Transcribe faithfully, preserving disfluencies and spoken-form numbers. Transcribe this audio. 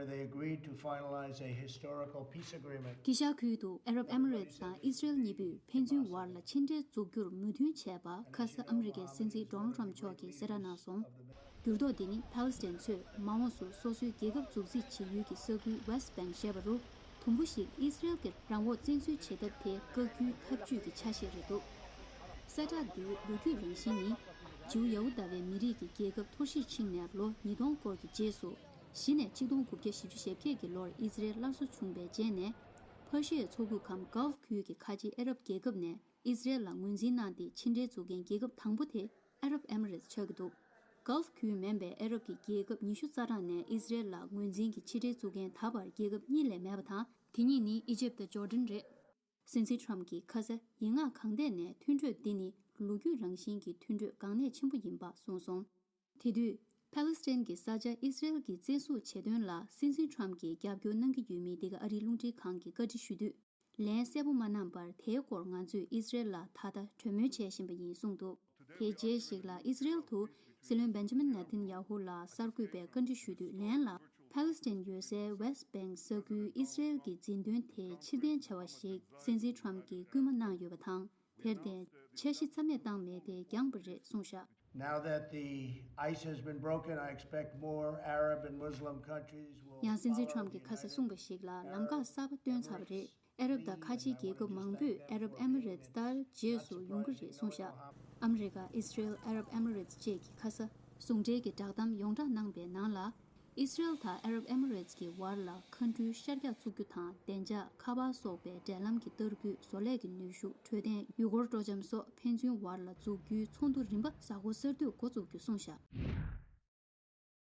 They agreed to finalize a historical peace agreement. དཀྱིལ་ཤར་ཁུལ་དུ་ཨ་རབ་ཨེ་མི་རེ་ཊི་དང་ཨི་སི་རེལ་གཉིས་པོས་ཕན་ཚུན་བར་ལ་ཕྱི་འབྲེལ་འཛུགས་རྒྱུར་མོས་མཐུན་བྱས་པ། ཁ་ས་ཨ་མི་རི་ཀའི་སྲིད་འཛིན་ཌོ་ནལ་ཊམ་མཆོག་གིས་གསལ་བསྒྲགས་གནང་སོང་། འགྱུར་ལྡོག་འདི་ནི་ཕཱ་ལེ་སི་ཐན་ཚོས་མ་འོངས་སུ་སོ་སོའི་རྒྱལ་ཁབ་འཛུགས་རྩིས་བྱེད་ཡུལ་གྱི་ས་ཁུལ་West Bank ཞེས་པ་རུ། དུམ་བུ་ཞིག་ཨི་སི་རེལ་གྱི་རང་དབང་བཙན་འཛུལ་བྱེད་ཐབས་དེ་བཀག་རྒྱུའི་ཐབས་ཇུས་ཀྱི་ཆ་ཤས་རེད་འདུག་གསལ་བསྒྲགས་འདིའི་ལོ་རྒྱུས་རང་བཞིན་ནི། ཇིའུ་ཡ་ཧུ་དཱ་བའི་མི་རིགས་ཀྱི་རྒྱལ་ཁབ་འཐོར་ཞིག་ཕྱིན་ནས་ལོ་ཉིས་སྟོང་སྐོར་གྱི་རྗེས་སུ། གཞི་ནས་ཆིག་སྟོང་དགུ་བརྒྱ་བཞི་བཅུ་ཞེ་བརྒྱད་ཀྱི་ལོར་ཨི་སི་རེལ་སླར་གསོ་བྱུང་བའི་རྗེས་ནས། ཕར་ཤི་ཡའི་མཚོ་ཁུག་གམ་Gulf ཁུལ་གྱི་ཁ་ཆེའི་ཨ་རབ་རྒྱལ་ཁབ་ནས་ཨི་སི་རེལ་ལ་ངོས་འཛིན་གནང་སྟེ་ཕྱི་འབྲེལ་འཛུགས་མཁན་རྒྱལ་ཁབ་དང་པོ་དེ་ཨ་རབ་ཨེ་མི་རེ་ཊི་ཆགས་ཀྱི་འདུག Gulf ཁུལ་མིན་པའི་ཨ་རབ་ཀྱི་རྒྱལ་ཁབ་ཉི་ཤུ་རྩ་གྲངས་ནས་ཨི་སི་རེལ་ལ་ངོས་འཛིན་གྱི་ཕྱི་འབྲེལ་འཛུགས་མཁན་ད་བར་རྒྱལ་ཁབ་གཉིས་ལས་མེད་པ་དང་། དེ་གཉིས་ནི་ཨི་ཇིབ་དང་ཇོར་ཌན་རེད། སྲིད་འཛིན་ཊམ་གྱིས་ཁ་ས་ཡིག་ངག་གང་ཐད་ནས་མཐུན་གྲོས་འདི་ནི་ལོ་རྒྱུས་རང་བཞིན་གྱི་མཐུན་གྲོས་འགག་གནད་ཆེན་པོ་ཡིན་པ་གསུངས་སོང་། དེ་དུས་ཕཱ་ལེ་སི་ཐན་གྱི་ས་ཆ་ཨི་སི་རེལ་གྱིས་བཙན་བཟུང་བྱེད་དོན་ལ་སྲིད་འཛིན་ཊམ་གྱིས་རྒྱབ་སྐྱོར་གནང་གི་ཡོད་མེད་འདི་ག་ཨ་རིའི་རླུང་འཕྲིན་ཁང་གིས་བཀའ་འདྲི་ཞུས་དུས། ལན་གསལ་པོ་མ་གནང་བར། དེའི་སྐོར་ང་ཚོས་ཨི་སི་རེལ་ལ་ད་ལྟ་གྲོས་མོལ་བྱེད་བཞིན་པ་ཡིན་གསུངས་འདུག་དེའི་རྗེས་ཤིག་ལ་ཨི་སི་རེལ་དུ་སྲིད་བློན་བེན་ཇ་མིན་ནེ་ཐན་ཡ་ཧུ་ལ་གསར་འགོད་པས་བཀའ་འདྲི་ཞུས་དུས། ལན་ལ། ཕཱ་ལེ་སི་ཐན་ཡོད་སའི་West Bank ས་ཁུལ་ཨི་སི་རེལ་གྱི་འཛིན་དོན་དེ་ཕྱིར་འཐེན་བྱ་བ་ཞིག་སྲིད་འཛིན་ཊམ་གྱིས་སྐུལ་མ་གནང་ཡོད་པ་དང་། དེར་བརྟེན། འཆར་གཞི་རྩ་མེད་བཏང་མེད་དེ་འགྱངས་པ་རེད་གསུངས་བཞག Now that the ice has been broken, I expect more Arab and Muslim countries will. ཡང་སྲིད་འཛིན་ཊམ་གྱིས་ཁ་ས་གསུངས་པ་ཞིག་ལ་ལམ་ཁ་གསར་པ་བཏོན་ཚར་བ་རེད། ཨ་རབ་དང་ཁ་ཆེའི་རྒྱལ་ཁབ་མང་པོས་ཨ་རབ་ཨེ་མི་རེ་ཊི་ལྟར་རྗེས་སུ་ཡོང་གི་རེད་གསུངས་བཞག་ཨ་མི་རི་ཀ། ཨི་སི་རེལ། ཨ་རབ་ཨེ་མི་རེ་ཊི་བཅས་ཀྱིས་ཁ་ས་ཟུང་འབྲེལ་གྱི་བསྒྲགས་གཏམ་ཡོངས་བསྒྲགས་གནང་པའི་ནང་ལ། ཨི་སི་རེལ་དང་ཨ་རབ་ཨེ་མི་རེ་ཊི་ཀྱི་བར་ལ་མཁའ་འགྲུལ་ཤར་རྒྱག་བཙུགས་རྒྱུ་དང་བདེ་འཇགས། ཁ་པར་སོགས་པའི་འབྲེལ་ལམ་གྱི་བསྟར་སྐུལ། བཟོ་ལས་ཀྱི་ནུས་ཤུགས། འཕྲོད་བསྟེན། ཡུལ་སྐོར་སྤྲོ་འཆམ་སོགས་ཕན་ཚུན་བར་ལ་འཛུགས་རྒྱུའི་ཚོགས་འདུ་རིམ་པ་གཟའ་འཁོར་གསར་དུས་འགོ་འཛུགས་རྒྱུ་གསུངས་བཞག